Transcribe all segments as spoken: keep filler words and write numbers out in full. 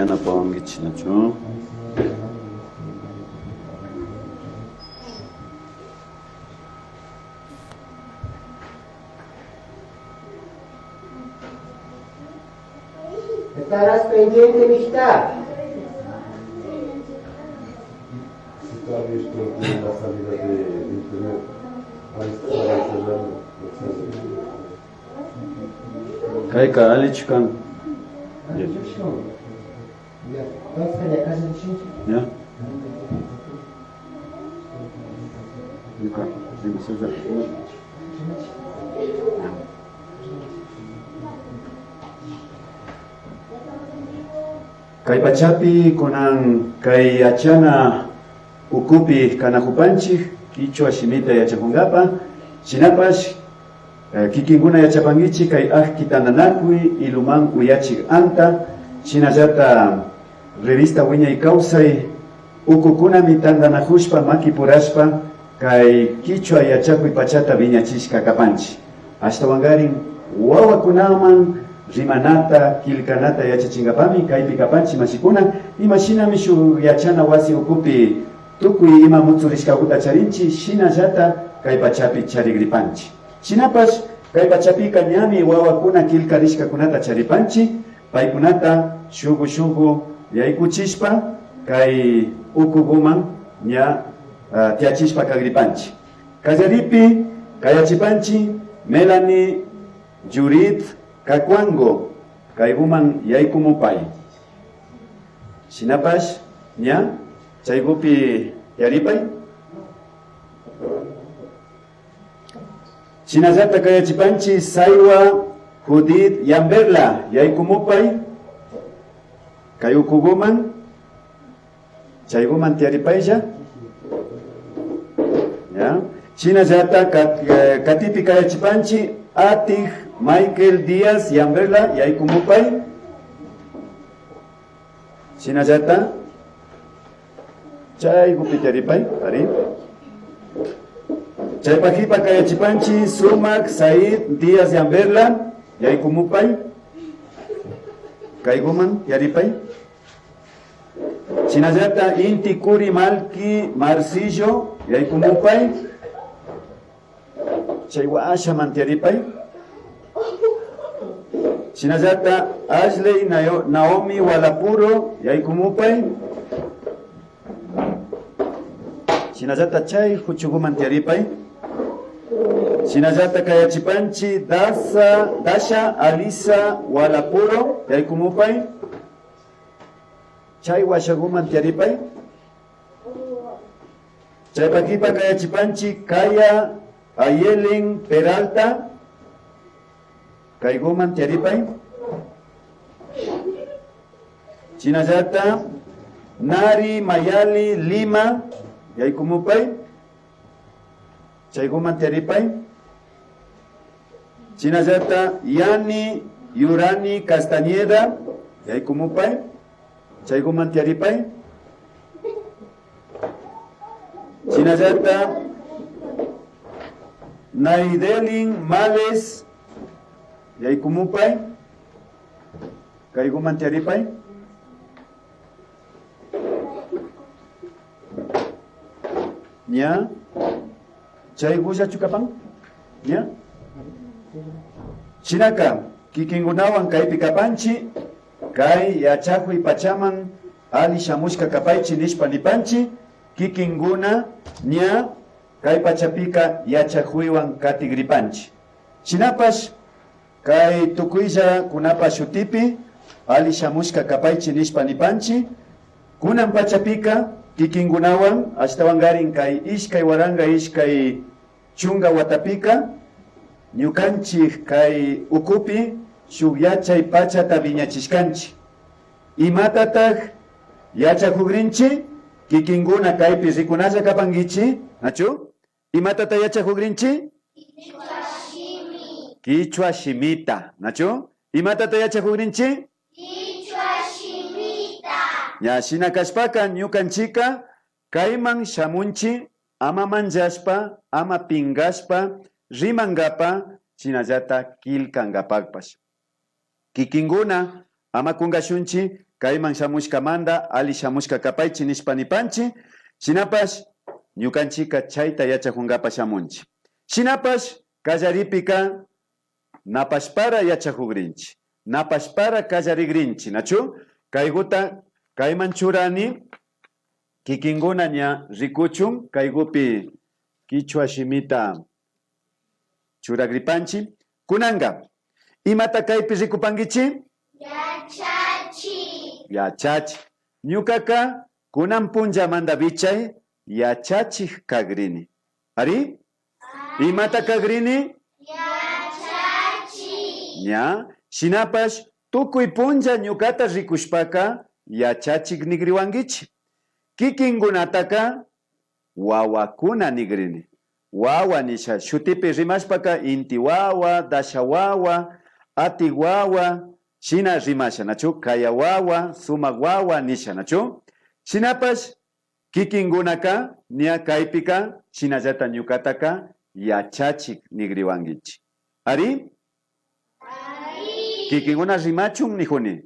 Yanapawankichik, nachu? Estarás pendiente, mijita. Kayka allichu kan. Ya. Kay pachapi kunan kay yachana ukupi kanakupanchik kichwa shimita yachakunkapa, shinapash, eh, kikinkuna yachapankichik kay akki tantanakuy, iluman uyachik anta, shinallata revista Wiñay Kawsay ukukunami tantanakushpa makipurashpa kay kichwa yachakuy pachata wiñachishka kapanchik. Ashtawankarin wawakunaman rimanata, killkanata yachachinkapami kaypi kapanchik mashikuna. Imashinami shuk yachana wasi ukupi tukuy ima mutsurishkakuta charinchik, shinallata kay pachapi charigripanchik. Shinapash kay pachapika ñami wawakuna killkarishkakunata charipanchik, paykunata shuku shuku yaykuchishpa kay ukuguman ña, ah, tiyachishpa kagripanchik. Kallaripi kayachipanchik Melanie Judith Cacuango, kayguman yaykumupay. Shinapash ña chaygupi tiyaripay. Shinallata kayachipanchik Saiwa Judith Yamberla, yaykumupay kay ukuguman. Chayguman tiyaripaylla. Ya. Shinallata kat-, eh, katipi kayachipanchik Atik Michael Díaz Yamberla, yaykumupay. Shinallata chaygupi tiyaripay, ari. Chaypa kipa kayachipanchik Sumak Said Díaz Yamberla, yaykumupay. Kayguman tiyaripay. Shinallata Inti Kuri Malki Marcillo, yaykumupay. Chay washaman tiyaripay. Shinallata Ashley Nayo-, Naomi Walapuro, yaykumupay. Shinallata chay kuchuguman tiyaripay. Shinallata kayachipanchik Dasha, Dasha Alisa Walapuro, yaykumupay. Chay washaguman tiyaripay. Chaypa kipa kayachipanchik Kaya Ayelen Peralta, kayguman tiyaripay. Shinallata Nari Mayali Lima, yaykumupay. Chayguman tiyaripay. Shinallata Yani Yurani Castañeda, yaykumupay. Chayguman tiyaripay. Shinallata Naidelin Males, yaykumupay. Kayguman tiyaripay. Ña. Chaygullachu kapan? Ña. Shinaka, kikinkunawan kaypi kapanchik, kay yachakuy pachaman alli shamushka kapaychik nishpa nipanchik, kikinkuna ña kay pachapika yachakuywan katigripanchik. Shinapash, kay tukuyllakunapa shutipi alli shamushka kapaychik nishpa nipanchik. Kunan pachapika kikinkunawan ashtawankarin kay ishkay waranka ishkay chunka watapika ñukanchik kay ukupi shuk yachay pachata wiñachishkanchik. Imatatak yachakugrinchik? Kikinkuna kaypi rikunalla kapankichik, nachu? Imatata yachakugrinchik? Kichwa shimi. Kichwa shimita, nachu? Imatata yachakugrinchik? Kichwa shimita. Ña, shina kashpaka ñukanchikka kayman shamunchik ama manllashpa, ama pinkashpa rimankapa, shinallata killkankapakpash. Kikinkuna ama kunkashunchik kayman shamushkamanta ali shamushka kapaychi nishpa nipanchi. Shinapash ñukanchika chayta yachajunkapak shamunchi. Shinapash kallaripika napashpara yachajugrinchi, napashpara kallarigrinchi, nachu? Kayguta kayman churani, kikinkuna ña rikuchun, kaygupi kichwa shimita churagripanchi. Kunanka, imata kaypi rikupankichi? Yachachik. Yachachik. Ñukaka kunan punllamanta vichay yachachik kagrini. Ari? Imata kagrini? Yachachik. Ña, shinapash tukuy punlla ñukata rikushpaka yachachik nigriwankichi. Kikinkunataka wawakuna nigrini. Wawa nisha shutipi rimashpaka inti wawa, dasha wawa, ati wawa, shina rimasha, nachu? Kaya wawa, sumak wawa nisha, nachu? Shinapash kikinkunaka ña kaypika shinallata ñukataka yachachik nigriwankichi. Ari? Ari. Kikinkuna rimachun nijuni.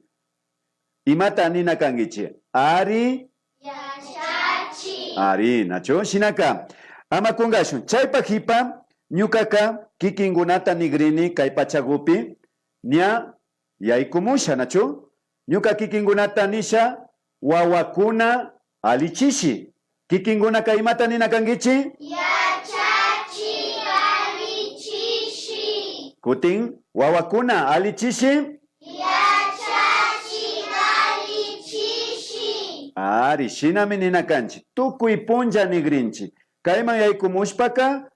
Imata nina kankichi? Ari. Yachachik. Ari, nachu? Shinaka, ama kunkashun. Chaypa jipa, ñukaka kikinkunata nigrini kay pachagupi, ña yaykumusha, nachu? Ñuka kikinkunata nisha, wawakuna ali chishi. Kikinkunaka imata nina kankichi? Yachachik ali chishi. Kutin, wawakuna ali chishi. Yachachik ali chishi. Ari, shinami nina kanchi. Tukuy punlla nigrinchi. Kayman yaykumushpaka,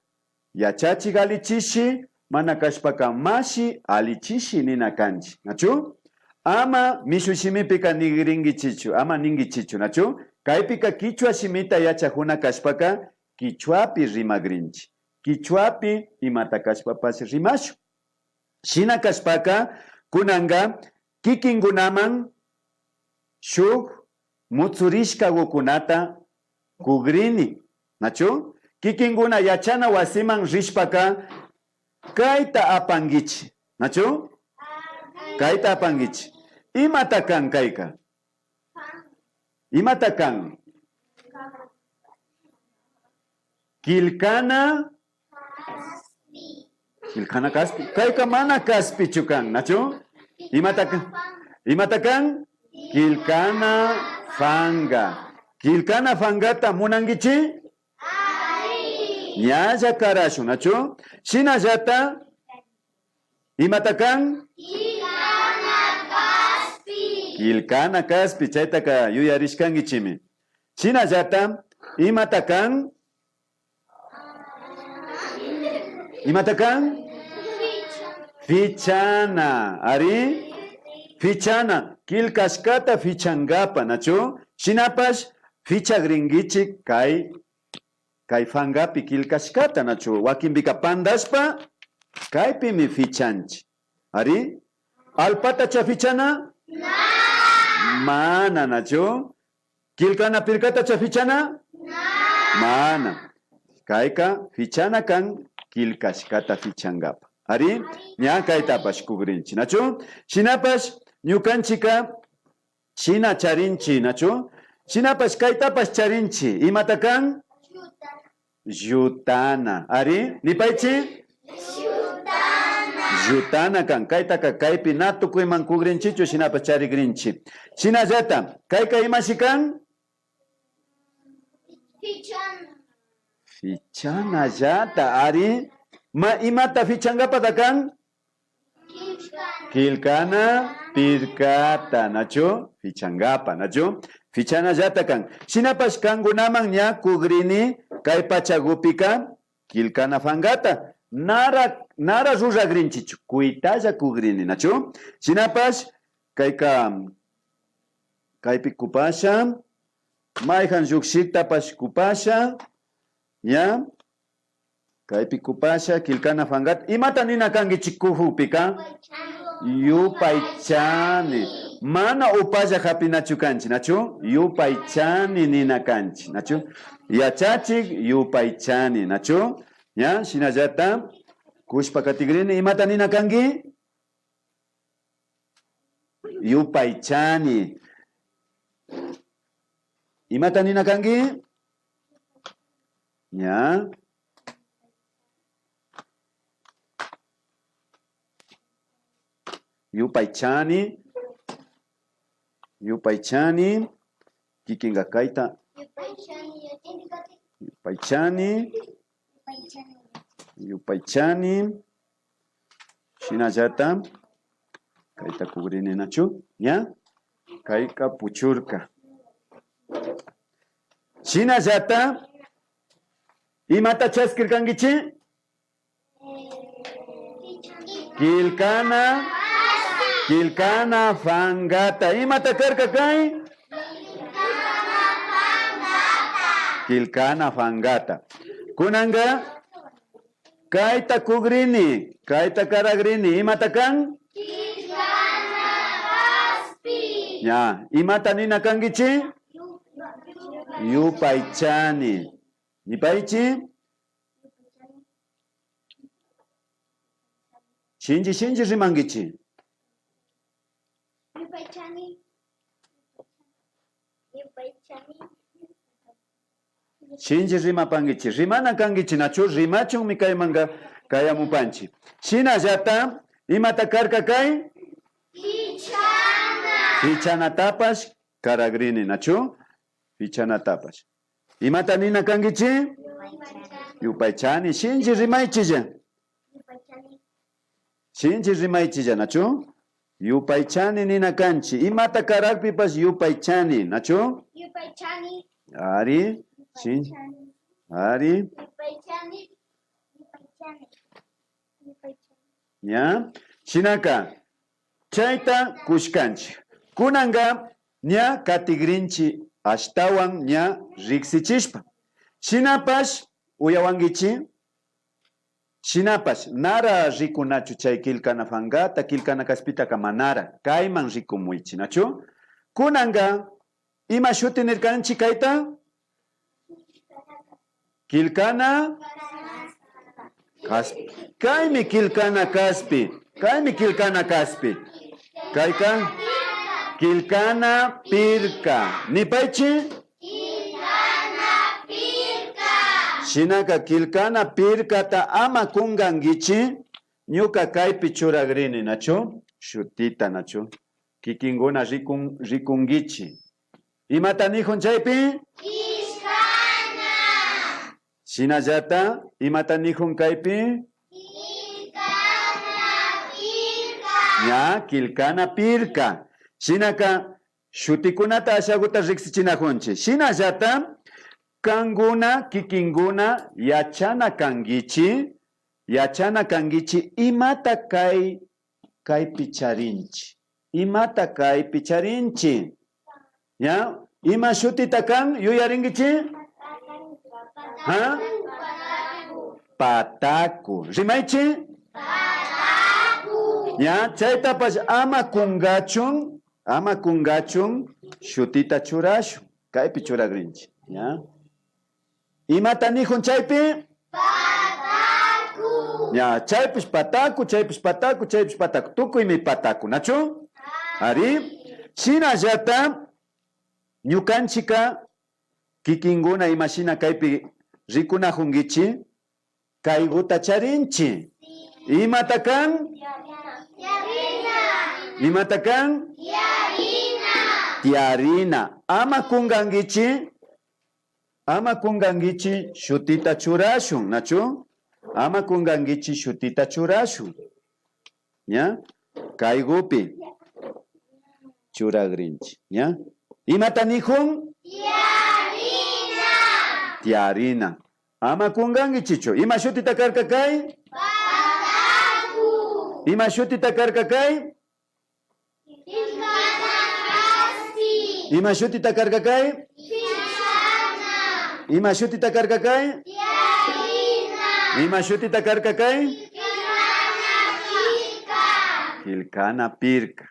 yachachik ali chishi, mana kashpaka mashi ali chishi nina kanchi. Nachu? Ama mishu shimipika nigrinkichichu, ama ninkichichu, nachu? Kaypika kichwa shimita yachajuna kashpaka kichwapi rimagrinchi. Kichwapi imata kashpapash rimashun. Shina kashpaka, kunanka kikinkunaman shuk mutsurishkagukunata kugrini, nachu? Kikinkuna yachana wasiman rishpaka kayta apankichi, nachu? Kayta apankichi. Imata kan kayka? Imata kan? Killkana. Killkana kaspi. Kayka mana kaspichu kan, nachu? Imata kan? Imata kan? Killkana fanka. Killkana fankata munankichi? Ñalla karashun, nachu? Shinallata, imata kan? Killkana kaspi. Killkana kaspi, chaytaka yuyarishkankichimi. Shinallata, imata kan? Imata kan? Fichana, ari? Fichana, killkashkata fichankapa, nachu? Shinapash fichagrinkichi kay kay fankapi killkashkata, nachu? Wakinpika pandashpa, kaypimi fichanchi. Ari? Allpatacha fichana? Mana, nachu? Killkana pirkatacha fichana? Mana. Kayka fichana kan killkashkata fichankapa. Ari? Ña kaytapash kugrinchi, nachu? Shinapash ñukanchika shina charinchi, nachu? Shinapash kaytapash charinchi. Imata kan? Llutana. Ari, nipaychi. Llutana. Llutana kan. Kaytaka kaypi na tukuyman kugrinchichu, shinapash charigrinchi. Shinallata, kayka imashi kan? Fichanallata, ari. Ma, imata fichankapata kan? Killkana pirkata, nachu? Fichankapa, nachu? Fichanallata kan. Shinapash kankunaman ña kugrini kay pachagupika killkana fankata. Nara, nara ruragrinchichu, kuytalla kugrini, nachu? Shinapash kayka, kaypi kupasha, mayjan llukshiktapash kupasha, ña. Kaypi kupasha, killkana fankata. Imata nina kankichi kujukpika? Yupaychani. Mana upalla japinachu kanchi, nachu? Yupaychani nina kanchi, nachu? Yachachik, yupaychani, nachu? Ña, shinallata, kushpa katigrini, imata nina kanki? Yupaychani. Imata nina kanki? Ña. Yupaychani. Yupaychani. Kikinka kayta. Yupaychani. Yupaychani. Shinallata kayta kugrini nachu, ña? Kayka puchurka. Shinallata imata chaskirkankichi? Killkana, killkana pankata. Imata karka kay? Killkana pankata. Kunanka kayta kugrini, kayta karagrini. Imata kan? Killkana kaspi. Ña, imata nina kankichi? Yupaychani. Nipaychi. Shinchi shinchi rimankichi. Yupaychani. Yupaychani. Shinchi rimapankichi. Rimana kankichi nachu? Rimachunmi kaymanka kayamupanchi. Shinallata imata karka kay? Pichana. Pichanatapash karagrini nachu? Pichanatapash. Imata nina kankichi? Yupaychani. Shinchi rimaychilla. Shinchi rimaychilla, nachu? Yupaychani nina kanchi. Imata karakpipash yupaychani, nachu? Yupaychani. Ari. Shin. Ari. Yupaychani. Yupaychani. Ña, shinaka chayta kushkanchi. Kunanka ña katigrinchi ashtawan ña riksichishpa. Shinapash uyawankichi. Shinapash nara rikunachu chay killkana pankata, killkana kaspitaka manara. Kayman rikumuychi, nachu? Kunanka ima shuti nirkanchi kayta? Killkana kaspi. Kaymi killkana kaspi. Kaymi killkana kaspi. Kayka killkana pirka. Nipaychi. Killkana pirka. Shinaka killkana pirkata ama kunkankichi. Ñuka kaypi churagrini, nachu? Shutita, nachu? Kikinkuna rikun, rikunkichi. Imata nijun chaypi? Killkana. Shinallata, imata nijun kaypi? Killkana pirka. Ña, killkana pirka. Shinaka, shutikunata ashaguta riksichinajunchi. Shinallata, kankuna, kikinkuna yachana kankichi, yachana kankichi imata kay kaypi charinchi. Imata kaypi charinchi? Ña? Ima shutita kan? Yuyarinkichi? Ha? Pataku. Rimaychi? Pataku. Ña, chaytapash ama kunkachun, ama kunkachun shutita churashun. Kaypi churagrinchi. Ña. Imata nijun chaypi? Pataku. Ña, chaypish pataku, chaypish pataku, chaypish pataku. Tukuymi pataku, nachu? Ari. Shinallata, ñukanchika, kikinkuna imashina kaypi rikunajunkichi, kayguta charinchi. Imata kan? Tiyarina. Imata kan? Tiyarina. Tiyarina. Ama kunkankichi. Ama kunkankichi shutita churashun, nachu? Ama kunkankichi shutita churashun. Ña? Kaygupi churagrinchi. Ña? Imata nijun? Tiyarina. Tiyarina. Ama kunkankichichu. Ima shutita karka kay? Pataku. Ima shutita karka kay? Killkana kaspi. Ima shutita karka kay? Pichana. Ima shutita karka kay? Tiyarina. Ima shutita karka kay? Killkana pirka. Killkana pirka.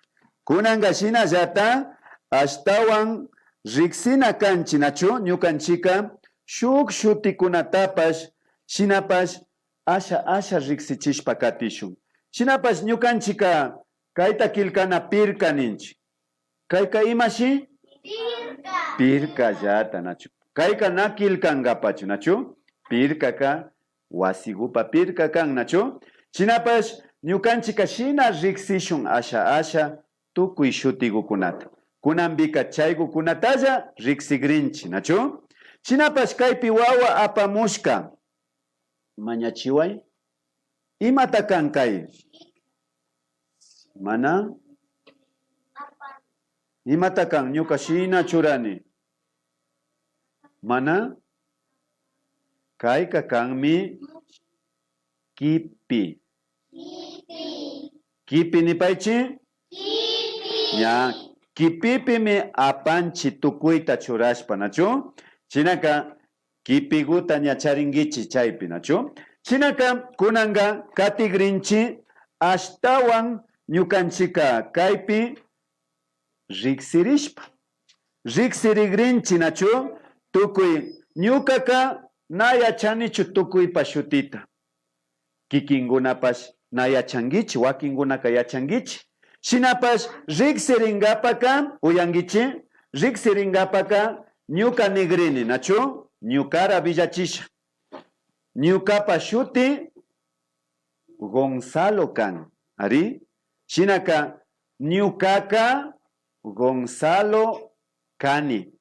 Kunanka shinallata ashtawan riksina kanchi, nachu? Ñukanchika shuk shutikunatapash shinapash asha asha riksichishpa katishun. Shinapash ñukanchika kayta killkana pirka ninchi. Kayka imashi? Pirkallata, nachu? Kayka na killkankapachu, nachu? Pirkaka wasigupa pirka kan, nachu? Shinapash ñukanchika shina riksishun asha asha tukuy shutigukunata. Kunanpika chaygukunatalla riksigrinchi, nachu? Shinapash kaypi wawa apamushka. Mañachiway. Imata kan kay? Mana? Imata kan? Ñuka shina churani. Mana? Kayka kanmi kipi. Kipi nipaychi? Ña, kipipimi apanchi tukuyta churashpa, nachu? Shinaka, kipiguta ña charinkichi chaypi, nachu? Shinaka, kunanka katigrinchi ashtawan ñukanchika kaypi riksirishpa. Riksirigrinchi, nachu? Tukuy, ñukaka na yachanichu tukuypa shutita. Kikinkunapash na yachankichi, wakinkunaka yachankichi. Shinapash riksirinkapaka, uyankichi, riksirinkapaka ñuka nigrini, nachu? Ñukara willachisha. Ñukapa shuti Gonzalo kan, ari? Shinaka ñukaka Gonzalo kani.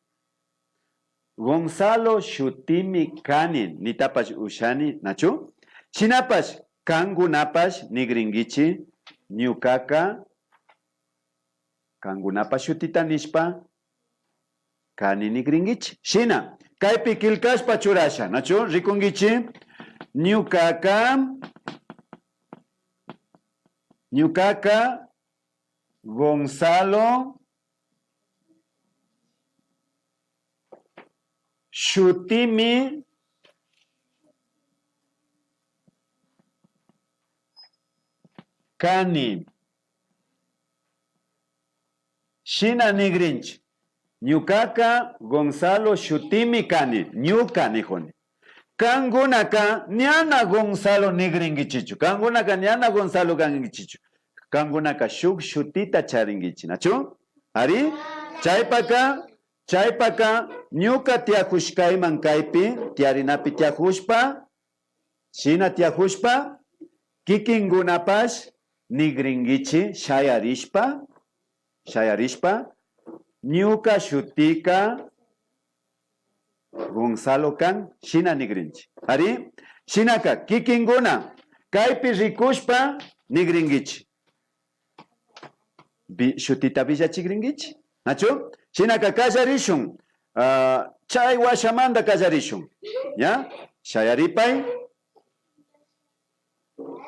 Gonzalo shutimi kani, nitapash ushani, nachu? Shinapash, kankunapash nigrinkichi, ñukaka kankunapa shutita nishpa kani nigrinkichi. Shina, kaypi killkashpa churasha, nachu? Rikunkichi, ñukaka, ñukaka Gonzalo shutimi kani. Shina nigrinchi. Ñukaka Gonzalo shutimi kani. Ñuka nijuni. Kankunaka ñana Gonzalo nigrinkichichu. Kankunaka ñana Gonzalo kankichichu. Kankunaka shuk shutita charinkichi, nachu? Ari, chaypaka, chaypaka ñuka tiyajushkayman kaypi, tiyarinapi tiyajushpa, shina tiyajushpa, kikinkunapash nigrinkichi shayarishpa, shayarishpa, ñuka shutika Gonzalo kan, shina nigrinchi. Ari, shinaka, kikinkuna kaypi rikushpa nigrinkichi. Vi-, shutita villachigrinkichi. Nachu? Shinaka kallarishun. Ah, chay washamanta kallarishun. Ya? Shayaripay.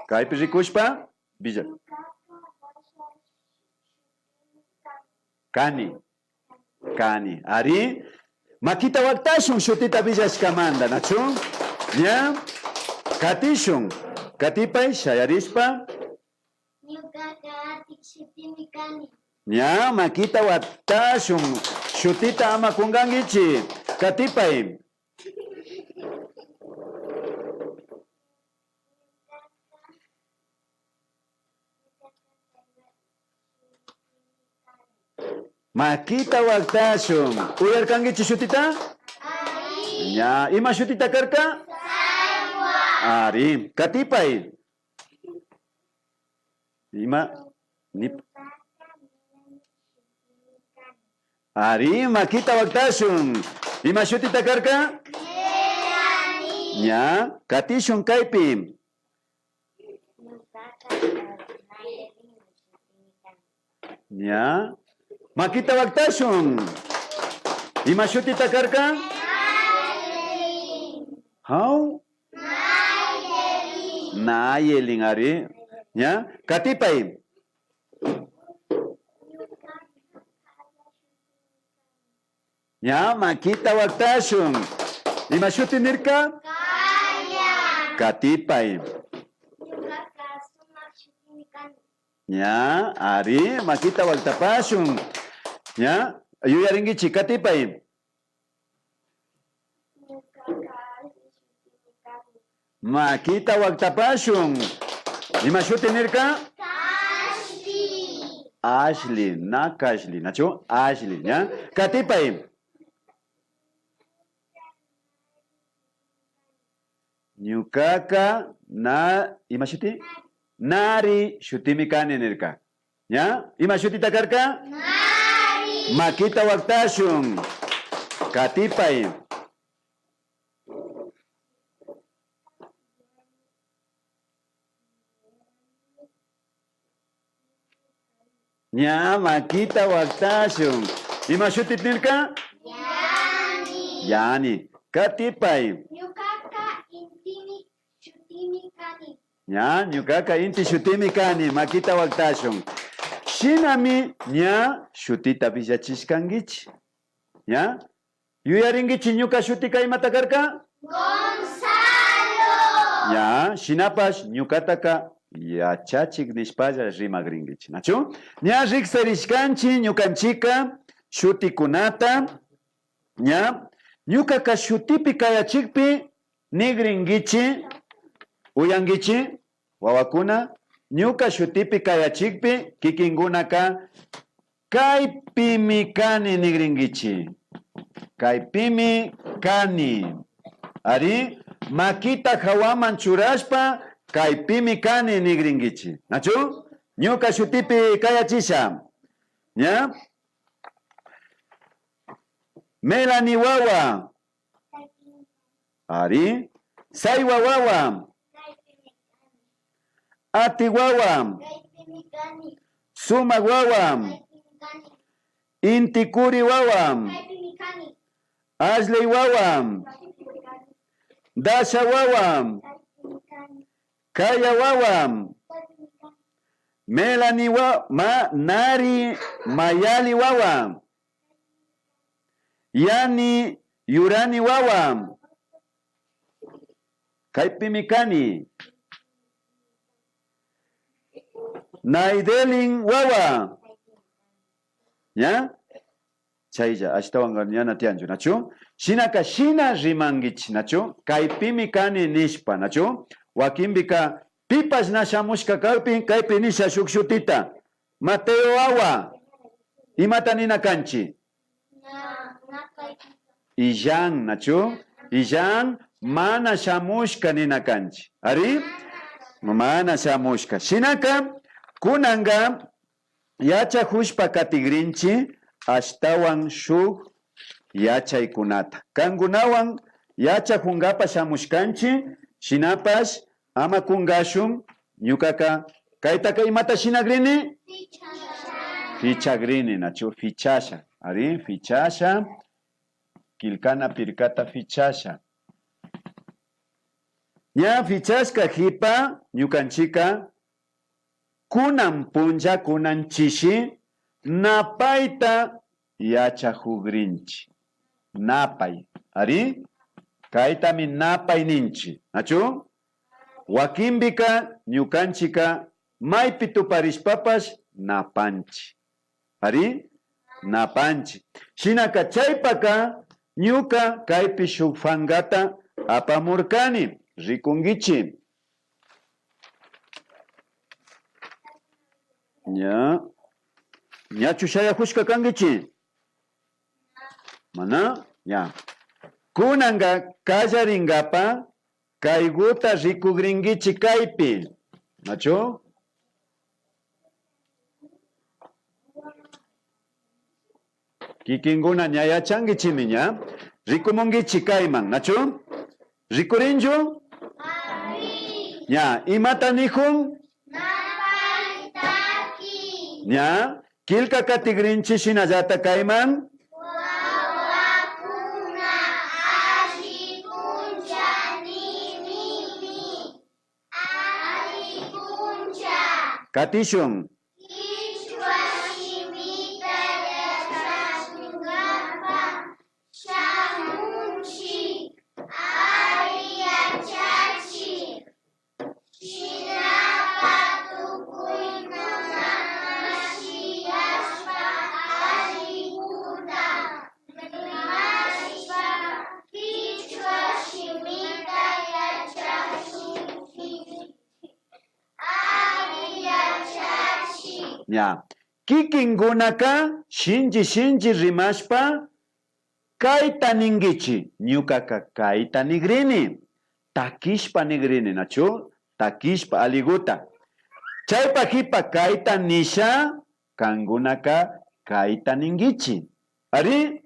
Kaypi rikushpa, villa. Kani. Kani. Ari. Makita waktashun shutita villashkamanta, nachu? Ya? Katishun. Katipay, shayarishpa. Ñukaka Atik shutimi kani. Ña, makita waktashun. Shutita ama kunkankichi. Katipay. Makita waktashun. Uyarkankichi shutita? Ña, ima shutita karka? Ari, katipay. Ima? Nip-, ari, makita waktashun. Ima shutita karka? Ña, katishun kaypi. Ña, makita waktashun. Ima shutita karka? Haw? Nayelin, ari. Ña, katipay. Ña, makita waktashun. Ima shuti nirka? Kaya. Katipay. Ñukaka Sumak shutimi kani. Ña, ari, makita waktapashun. Ña, yuyarinkichi, katipay. Makita waktapashun. Ima shuti nirka? Kashpi. Ashley, na Kashli, nachu? Ashley, ña. Katipay. Ñukaka na, ima shuti? Nari shutimi kani nirka. ¿Ya? ¿Ima shutita karka? Nari. Makita waktashun. Katipay. Ña, makita waktashun. ¿Ima shutita nirka? Yani. Yani. Katipay. Ñukaka Intimi shutimi kani. Ña, ñukaka Inti shutimi kani, makita waktashun. Shinami ña shutita willachishkankichi. ¿Ya? ¿Yuyarinkichi ñuka shutika imata karka? Gonzalo. Ya, shinapash ñukataka yachachik nishpalla rimakrinkichi, nachu? Ña riksirishkanchi ñukanchika shutikunata, ña. Ñukaka shutipi kayachikpi nikrinkichi, uyankichi, wawakuna, ñuka shutipi kayachikpi kikinkunaka kaypimi kani nikrinkichi. Kaypimi kani. Ari, makita hawaman churashpa, kaypimi kani nikrinkichi. Nachu? Ñuka shutipi kayachisha. ¿Ya? Melanie wawa. Ari. Saywa wawa. Ati wawa. Sumak wawa. Intikuri wawa. Ashley wawa. Dasha wawa. Kaya wawa. Melanie wa-, ma-, Nari Mayali wawa. Yani Yurani wawa. Kaypimi kani. Naidelin wawa. ¿Ya? Chaylla, ashtawanka ñana tiyanchu, nachu? Shinaka shina rimankichi, nachu? Kaypimi kani nishpa, nachu? Wakinpika pipash na shamushka kakpi, kaypi nisha shuk shutita. Mateo wawa, imata nina kanchi? Illan, nachu? Illan mana shamushka nina kanchi. Ari? Mana shamushka. Shinaka, kunanka, yachajushpa katigrinchi ashtawan shuk yachaykunata. Kankunawan yachajunkapash shamushkanchi, shinapash ama kunkashun, ñukaka kaytaka imata shinagrini? Fichagrini, nachu? Fichasha, ari, fichasha, killkana pirkata fichasha. Ña fichashka jipa ñukanchika kunan punlla, kunan chishi napayta yachajugrinchi. Napay, ari, kaytami napay ninchi, nachu? Wakinpika ñukanchika maypi tuparishpapash napanchi. Ari, napanchi. Shinaka chaypaka ñuka kaypi shuk fankata apamurkani, rikunkichi. Ña. Ñachu shayajushka kankichi? Mana? Ña. Kunanka kallarinkapak kaykuta rikugrinkichi kaypi. Nachu? Kikinkuna ña yachankichimi ña. Rikumunkichi kayman, nachu? Rikurinchu? Ña, imata nijun? Napay taki. Ña, killka katigrinchi shinallata kayman. Wawakuna alli puncha ninimi. Alli puncha. Katishun. Kichwa shimita yachashunkapak shamunchi, ari yachachik. Shinaka tukuykunata shiyashpa allikuta rimashpa kichwa shimita yachashunchik. Ari yachachik. Ña. Kikinkunaka shinchi shinchi rimashpa kayta ninkichi, ñukaka kayta nigrini, takishpa nigrini, nachu? Takishpa aliguta. Chaypa jipa kayta nisha, kankunaka kayta ninkichi. Ari?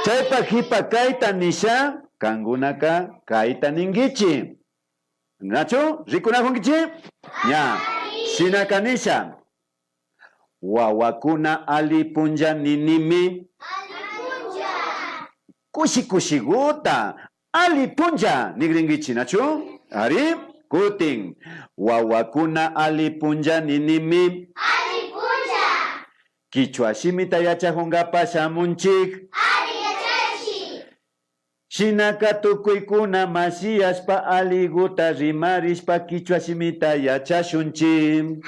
Chaypa jipa kayta nisha, kankunaka kayta ninkichi. Nachu? Rikunajunkichi? Ña. Shinaka nisha. Wawakuna ali punlla ninimi. Kushi kushiguta. Ali punlla nigrinkichi, nachu? Ari, kutin. Wawakuna ali punlla ninimi. Kichwa shimita yachajungapa shamunchik. Shinaka tukuykuna mashiyashpa aliguta rimarishpa kichwa shimita yachashunchik.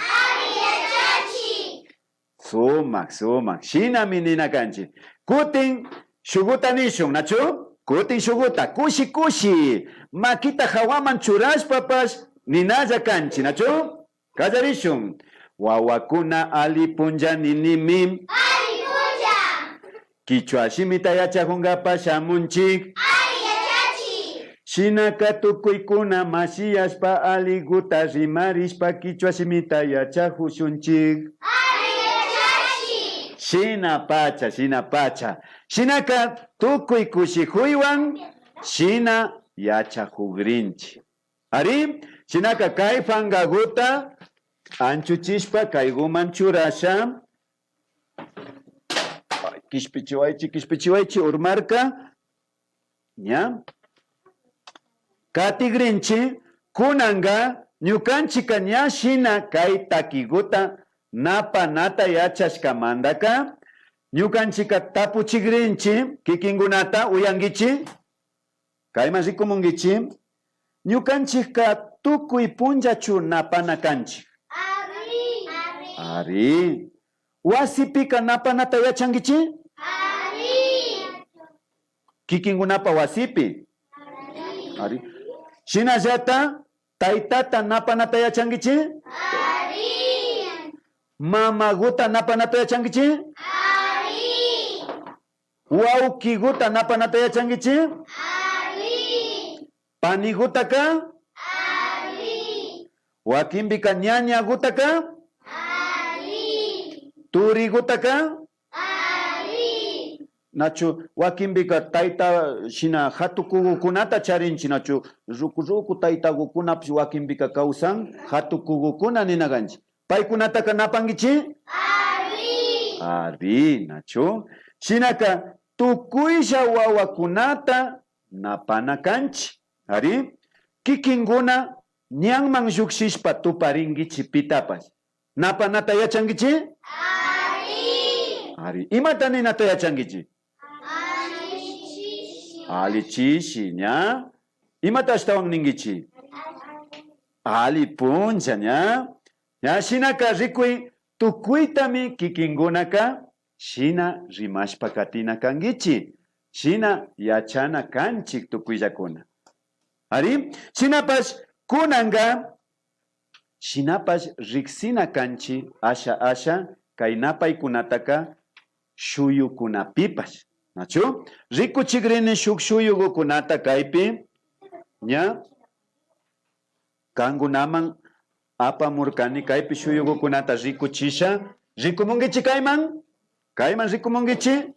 Sumak, sumak. Shinami nina kanchik. Kutin shuguta nishun, nachu? Kutin shuguta, kushi kushi, makita jawaman churashpapash ninalla kanchik, nachu? Kallarishun. Wawakuna ali punlla ninimi. Kichwa shimita yachajungapa shamunchik. Shinaka tukuykuna mashiyashpa aliguta rimarishpa kichwa shimita yachajushunchik. Shina pacha, shina pacha. Shinaka tukuy kushijuywan shina yachajugrinchik. Ari, shinaka kay fangaguta anchuchishpa kayguman churasha. Kishpichiwaychi, kishpichiwaychi, urmarka. Ña. Katigrinchi, kunanga ñukanchika ña shina kay takiguta napanata yachashkamandaka, ñukanchika tapuchigrinchi kikingunata, uyankichi. Kayman rikumunkichi, ñukanchikka tukuy punllachu napana kanchik? Ari. Wasipika napanata yachankichi? Ari. Kikinkunapa wasipi? Ari. Shinallata taytata napanata yachankichi? Ari. Mamaguta napanata yachankichi? Ari. Wawkiguta napanata yachankichi? Ari. Panigutaka? Ari. Wakinpika ñañagutaka? Ari. Turigutaka? Ari. Nachu wakinpika tayta shina jatukugukunata charinchi, nachu? Ruku ruku taytagukunapish wakinpika kawsan, jatukugukuna nina kanchi. Paykunataka napankichi? Ari. Ari, nachu? Shinaka tukuylla wawakunata napana kanchi. Ari, kikinkuna ñanman llukshishpa tuparinkichi pitapash. Napanata yachankichi? Ari. Ari, imata ninata yachankichi? Alli chishi, ña. Imata ashtawan ninkichi? Alli puncha, ña. Ña shinaka rikuy, tukuytami kikinkunaka shina rimashpa katina kankichi. Shina yachana kanchik tukuyllakuna. Ari, shinapash kunanka shinapash riksina kanchi asha asha kay napaykunataka shuyukunapipash. Nachu? Rikuchigrini shuk shuyugukunata kaypi, ña. Kankunaman apamurkani kaypi shuyugukunata rikuchisha. Rikumunkichi kayman? Kayman rikumunkichi?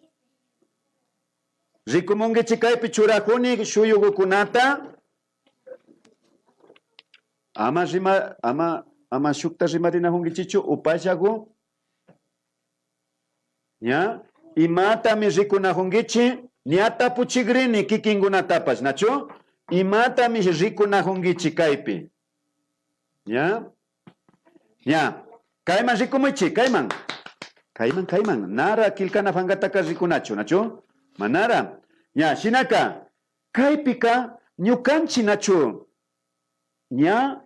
Rikumunkichi kaypi churajuni shuyugukunata. Ama rima, ama, ama shukta rimarinajunkichichu, upallagu. Ña, imatami rikunajunkichi? Ña tapuchigrini kikinkunatapash, nachu? Imatami rikunajunkichi kaypi? Ña, ña, kayman rikumuychi, kayman. Kayman, kayman. Nara kilkana fangataka rikunachu, nachu? Manara. Ña, shinaka, kaypika ñukanchi, nachu? Ña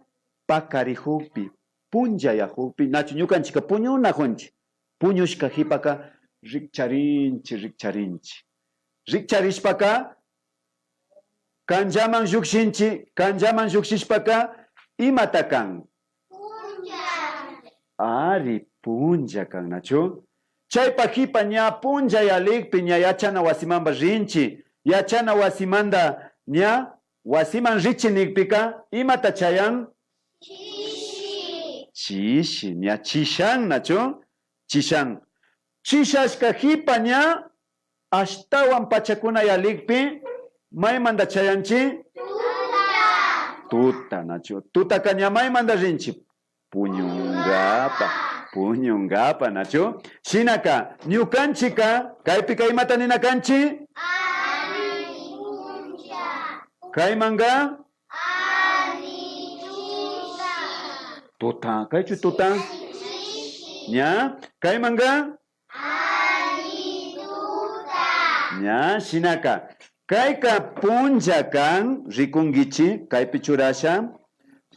pakarijukpi, punchayajukpi, nachu ñukanchika puñunajunchi? Puñushka jipaka rikcharinchi, rikcharinchi. Rikcharishpaka kanllaman llukshinchi, kanllaman llukshishpaka imata kan? Ari, punlla kan, nachu? Chaypa jipa ña punlla yalikpi ña yachana wasimanpa rinchi. Yachana wasimanta ña wasiman richi nikpika, imata chayan? Chishi. Chishi, ña chishan, nachu? Chishan. Chishashka jipa ña ashtawan pachakuna yalikpi, maymanta chayanchi? Tuta. Tuta, nachu? Tutaka ña maymanta rinchi? Puñunkapa, puñunkapa, nachu? Shinaka, ñukanchika, kaypika imata nina kanchi? Alli punlla. Kaymanka? Alli chishi. Tuta, kaychu tuta? Chishi. Ña, kaymanka? Alli tuta. Ña, shinaka. Kayka punlla kan, rikunkichi, kaypi churasha.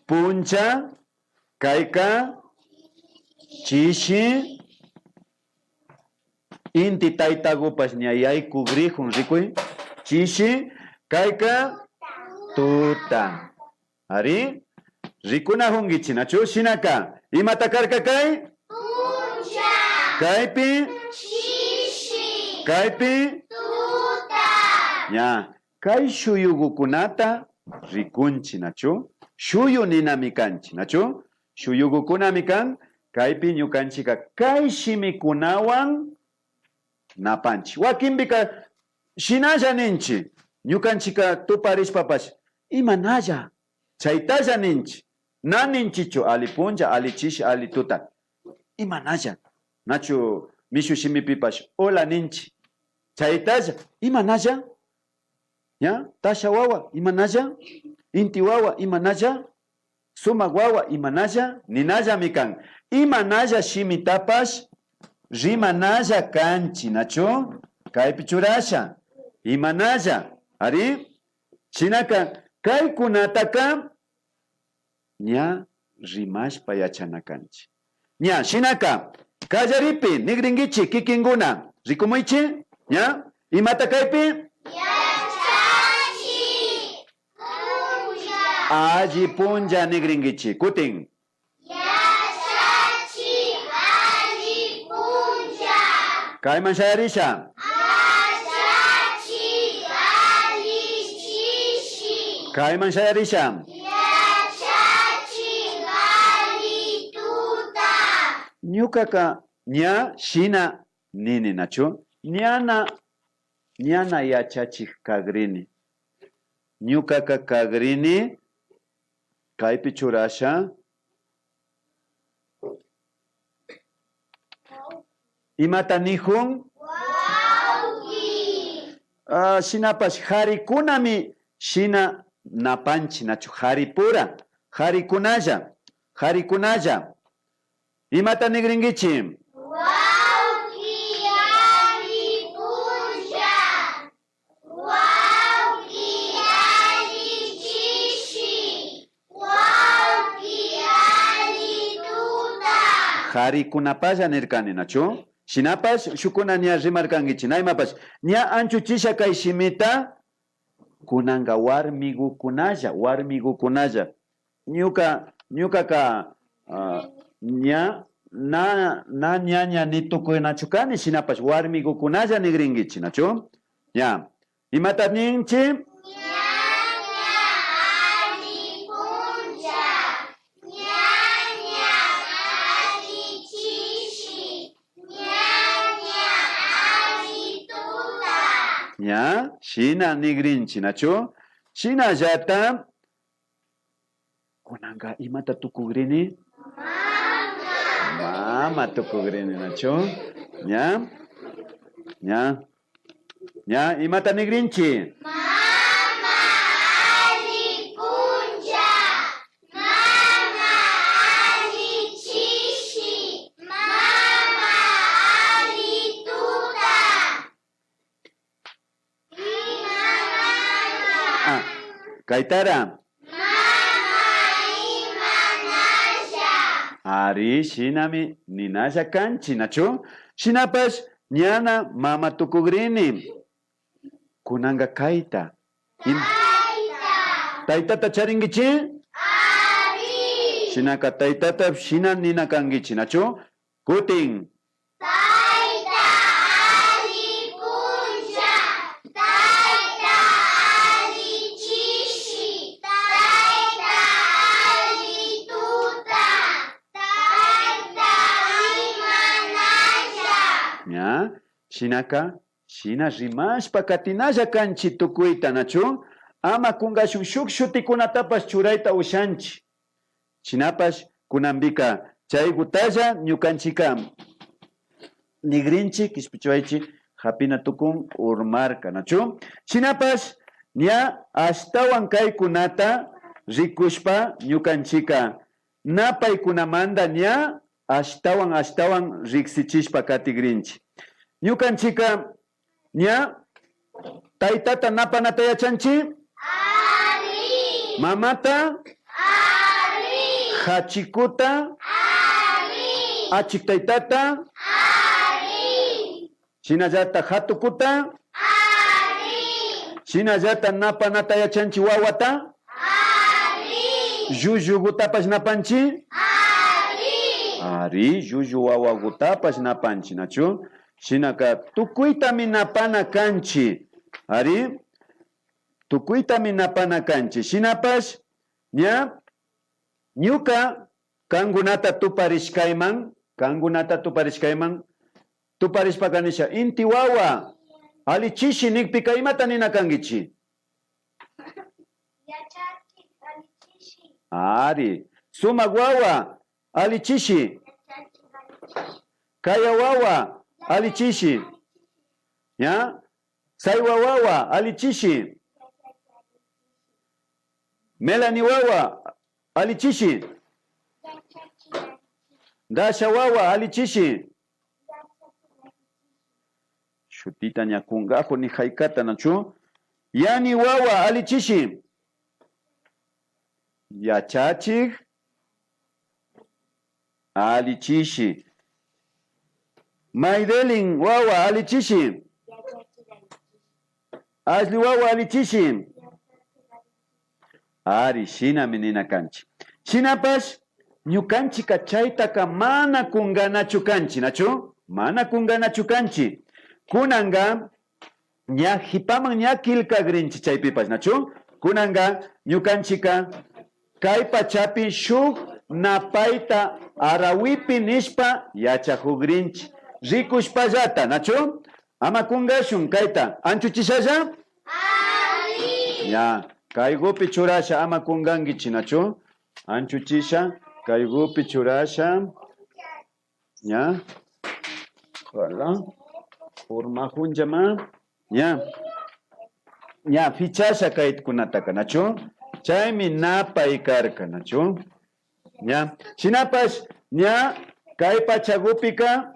Punlla, kayka chishi, inti taytakupash ña yaykugrijun, rikuy. Chishi, kayka tuta. Ari, rikunajunkichi, nachu? Shinaka, imata karka kay? Punlla. Kaypi? Chishi. Kaypi? Tuta. Ña, kay shuyugukunata rikunchi, nachu? Shuyu ninami kanchi, nachu? Shuyugukunami kan, kaypi ñukanchika kay shimikunawan napanchi. Wakinpika shinalla ninchi, ñukanchika tuparishpapash, imanalla? Chaytalla ninchi. Na ninchichu, alli punlla, alli chishi, alli tuta. Imanalla? Nachu mishu shimipipash, hola ninchi. Chaytalla, imanalla? Ña, tasha wawa, imanalla? Inti wawa, imanalla? Sumak wawa, imanalla? Ninallami kan. Imanalla shimitapash rimanalla kanchi, nachu? Kaypi churasha. Imanalla. Ari? Shinaka, kaykunataka ña rimashpa yachana kanchi. Ña, shinaka, kallaripi nigrinkichi kikinkuna. Rikumuychi? Ña? Imata kaypi? Yachachi punlla. Alli punlla nigrinkichi. Kutin. Yachachi alli punlla. Kayman shayarisha. Yachachi alli chishi. Kayman shayarisha. Yachachi alli tuta. Ñukaka ña shina nini, nachu? Ñana, ñana yachachik kagrini. Ñukaka kagrini, kaypi churasha. Imata nijun? Ah, shinapash, jarikunami shina napanchi, nachu? Jaripura, jarikunalla, jarikunalla. Imata nigrinkichi? Wawki alli punlla. Wawki alli chishi. Wawki alli tuta. Jarikunapalla nirkani, nachu? Shinapash, shukkuna ña rimarkankichi, na imapash. Ña anchuchisha kay shimita, kunanka warmigukunalla, warmigukunalla. Ñuka, ñukaka, ah, ña, na, na ñaña ni tukunachu kani, shinapash warmigukunalla nigrinkichi, nachu? Ña. Imata ninchi? Ñaña alli punlla, ñaña alli chishi, ñaña alli tuta. Ña, shina nigrinchi, nachu? Shinallata, kunanka imata tukugrini? Mama. Mama tukugrini, nachu? Ña? Ña? Ña, imata nigrinchi? Mama alli punlla, mama alli chishi, mama alli tuta. Imanalla. Ah, kaytara. Mama, imanalla. Ari, shinami ninalla kanchi, nachu? Shinapash, ñana mama tukugrini. Kunanka kayta. Im- Tayta. Taytata charinkichi? Ari. Shinaka taytata shina nina kankichi, nachu? Kutin. Tayta alli puncha, tayta alli chishi, tayta alli tuta, tayta imanalla. Ña, shinaka, shina rimashpa katinalla kanchi tukuyta, nachu? Ama kungashun, shuk shutikunatapash churayta ushanchi. Shinapash kunanpika chaygutalla ñukanchika nigrinchi, kishpichiwaychi, hapina tukun urmarka, nachu? Shinapash ña ashtawan kaykunata rikushpa ñukanchika napaykunamanta ña ashtawan ashtawan riksichishpa katigrinchi. Ñukanchika ña taytata napanata yachanchi? Ari. Mamata? Ari. Hachikuta? Ari. Achik taytata? Ari. Shinallata hatukuta? Ari. Shinallata napanata yachanchi wawata? Ari. Llullugutapash napanchi? Ari. Ari, llullu wawagutapash napanchi, nachu? Shinaka tukuytami napana kanchi. Ari, tukuytami napana kanchi. Shinapash, ña, ñuka kankunata tuparishkayman, kankunata tuparishkayman, tuparishpaka nisha, inti wawa, alli chishi nikpika imata nina kankichi? Yachachik, alli chishi. Ari, sumak wawa, alli chishi. Kaya wawa, alli chishi. Ña? Saywa wawa, alli chishi. Melanie wawa, alli chishi. Dasha wawa, alli chishi. Shutita ña kungajo ni haykata, nachu? Yani wawa, alli chishi. Yachachik. Alli chishi. Maidelin wawa, alli chishi. Ashli wawa, alli chishi. Ari, shinami nina kanchi. Shinapash, ñukanchika chaytaka mana kunganachu kanchi, nachu? Mana kunganachu kanchi. Kunanga, ña hipaman ña killkagrinchi chaypipash, nachu? Kunanga ñukanchika kay pachapi shuk napayta arawipi nishpa yachajugrinchi. Rikushpallata, nachu? Ama kungashun kayta. Anchuchishalla? Ari. Ña, kaygupi churasha, ama kungankichi, nachu? Anchuchisha, kaygupi churasha. Ña. Wala. Urmajunllama. Ña. Ña, fichasha kaykunataka, nachu? Chaymi napay karka, nachu? Ña. Shinapash, ña, kay pachagupika,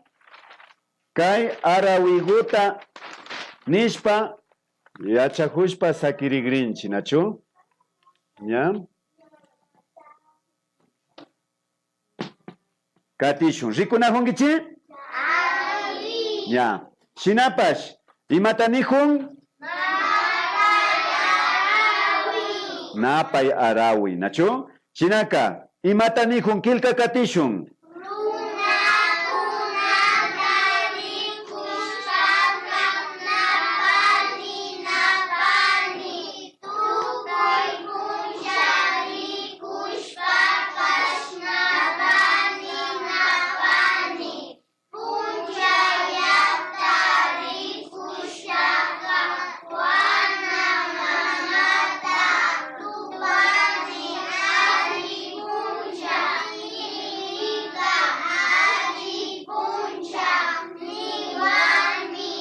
kay arawiguta nishpa, yachajushpa sakirigrinchi, nachu? Ña. Katishun. Rikunajunkichi? Ari. Ña. Shinapash, imata nijun? Napay arawi, nachu? Shinaka, imata nijun? Killka katishun. Runakunata rikushpaka napani, napani. Tukuy punlla rikushpapash napani, napani. Punllallata rikushpaka wana mamata tupani, alli punlla, ninika alli punlla niwani.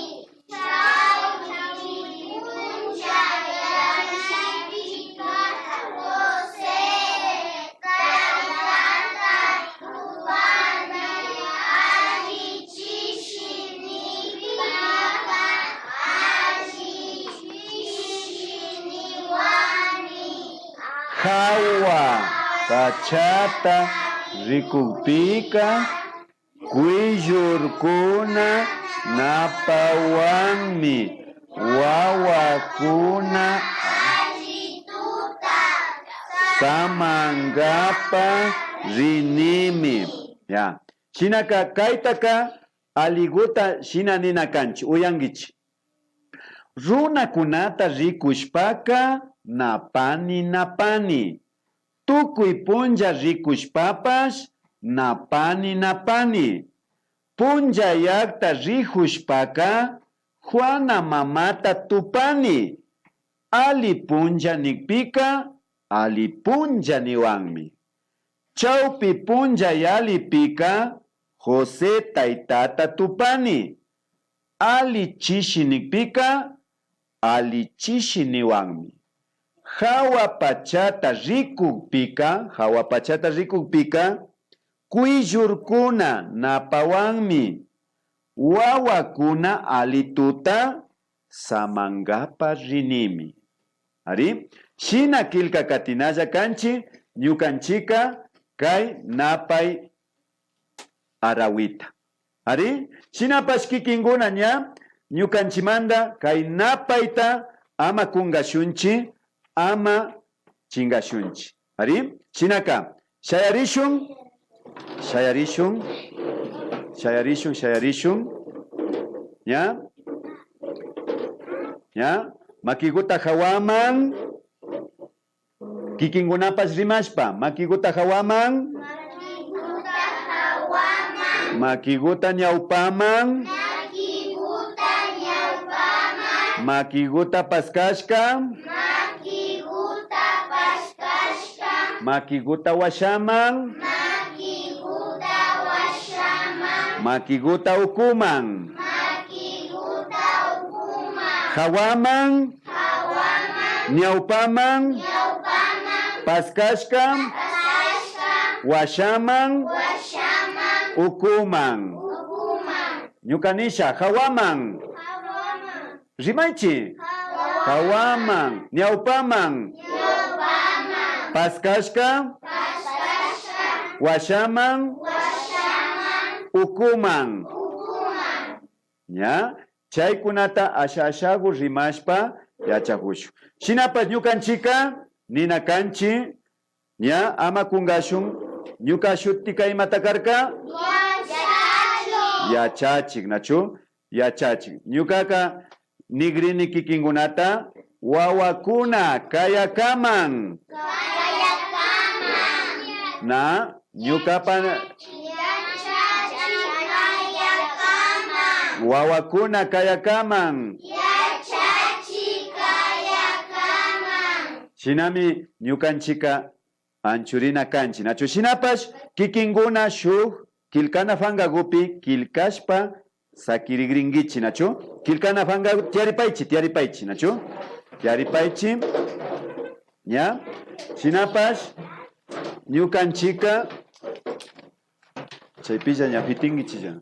Hawa pachata rikukpika, kuyllurkuna napawanmi wawakuna samangapa rinimi. Ya. Shinaka kaytaka aliguta shina nina kanchi, uyankichi. Runakunata rikushpaka napani napani. Tukuy punlla rikushpapash napani napani. Punllayakta rijushpaka Juana mamata tupani. Ali punlla nikpika ali punlla niwanmi. Chawpi punlla yalipika José taytata tupani. Ali chishi nikpika ali chishi niwanmi. Jawa pachata rikukpika, jawa pachata rikukpika, kuyllurkuna napawanmi. Wawakuna alituta samankapa rinimi. Ari, shina killka katinalla kanchi ñukanchika kay napay arawita. Ari, shinapash kikinkuna ña ñukanchimanta kay napayta ama kunkashunchi, ama chinkashunchi. Ari, shinaka, shayarishun, shayarishun, shayarishun, shayarishun. Ña, ña, makikuta jawaman. Kikinkunapash rimashpa, makikuta jawaman. Makikuta jawaman. Makikuta ñawpaman. Makikuta ñawpaman. Makikuta paskashka. Makikuta paskashka. Makikuta washaman. Makikuta washaman. Makikuta ukuman. Makikuta ukuman. Jawaman. Jawaman. Ñawpaman. Ñawpaman. Paskashka. Paskashka. Washaman. Washaman. Ukuman. Ukuman. Ñuka nisha, jawaman. Jawaman. Rimaychi. Jawaman. Jawaman. Ñawpaman. Ñawpaman. Paskashka. Paskashka. Washaman. Washaman. Ukuman. Ukuman. Ña, chaykunata asha ashagu rimashpa yachajushun. Shinapash ñukanchika nina kanchi, ña, ama kunkashun, ñuka shutika imata karka? Yachachik. Yachachik, nachu? Yachachik. Ñukaka nigrini kikinkunata, wawakuna kayakaman. Kayakaman. Na, ñukapa. Yachachik kayakaman. Wawakuna kayakaman. Yachachik kayakaman. Shinami ñukanchika anchurina kanchi, nachu? Shinapash kikinkuna shuk killkana pankagupi killkashpa sakirigrinkichi, nachu? Killkana panka tiyaripaychi, tiyaripaychi, nachu? Tiyaripaychi. Ña? Shinapash ñukanchika chaypilla ña pitinkichilla.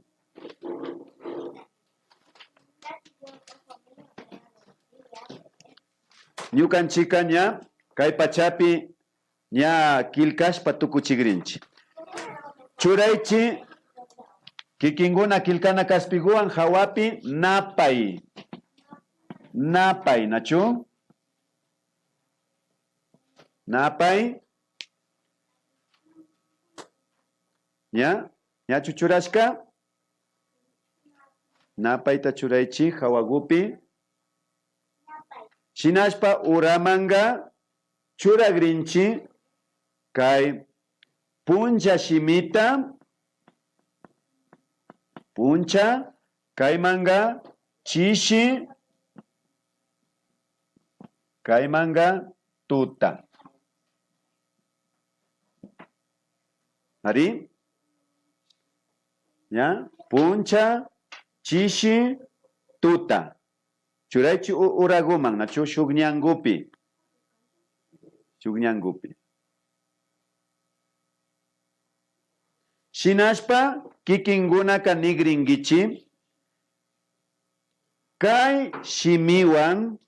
Ñukanchika ña kay pachapi ña killkashpa tukuchigrinchi. Churaychi, kikinkuna killkana kaspiguwan jawapi napay. Napay, nachu? Napay. Ña? Ñachu churashka? Napayta churaychi jawagupi. Shinashpa uramanka churagrinchi kay puncha shimita, puncha, kaymanka chishi, kaymanka tuta. Ari? Ña? Puncha, chishi, tuta. Churaychi u-, uraguman, nachu? Shuk ñangupi. Shuk ñangupi. Shinashpa kikinkunaka nigrinkichi, kay shimiwan,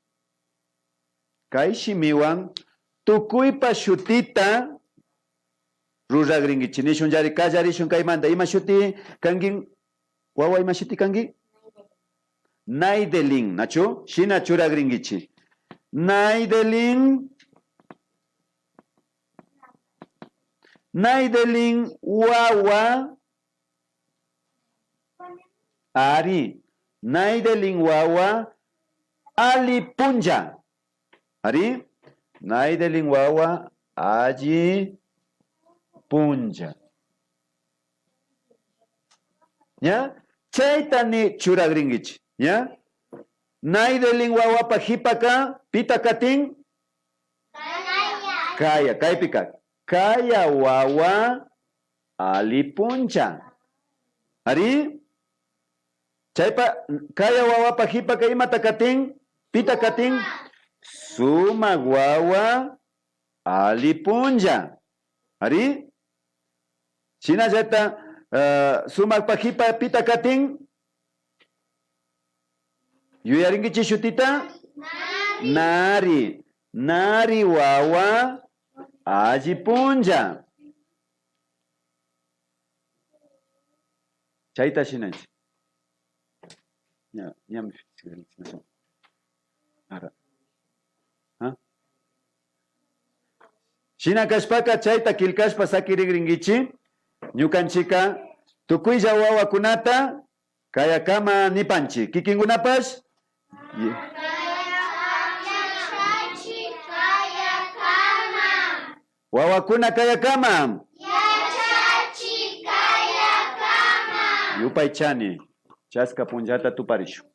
kay shimiwan tukuypa shutita ruragrinkichi. Nishunllari, kallarishun kaymanta. Ima shuti kanki? Wawa, ima shuti kanki? Naidelin, nachu? Shina churagrinkichi. Naidelin, Naidelin wawa Ari, Naidelin wawa alli punlla. Ari, Naidelin wawa alli punlla. ¿Ya? Chayta ni churagringichi. ¿Ya? Naidelin wawapa jipaka pita katin? Kaya, kaypika. Kaya wawa alli punlla. Ari? Chaypa, kaya wawapa jipaka imata katin? Pita katin? Sumak wawa alli punlla. Ari? Shinallata, ah, sumakpa jipa pita katin? Yuyaringichi shutita? Nari. Nari wawa alli punlla. Chayta shinanchi. Ña, ñami. Ara. ¿Ah? Shina kashpaka chayta killkashpa sakirigringichi. Ñukanchika tukuylla wawakunata kayakama nipanchi. Kikinkunapash. Ye- Yachachik kayakama. Wawakuna kayakama. Yachachik kayakama. Yupaychani. Chaska punllata tuparishun.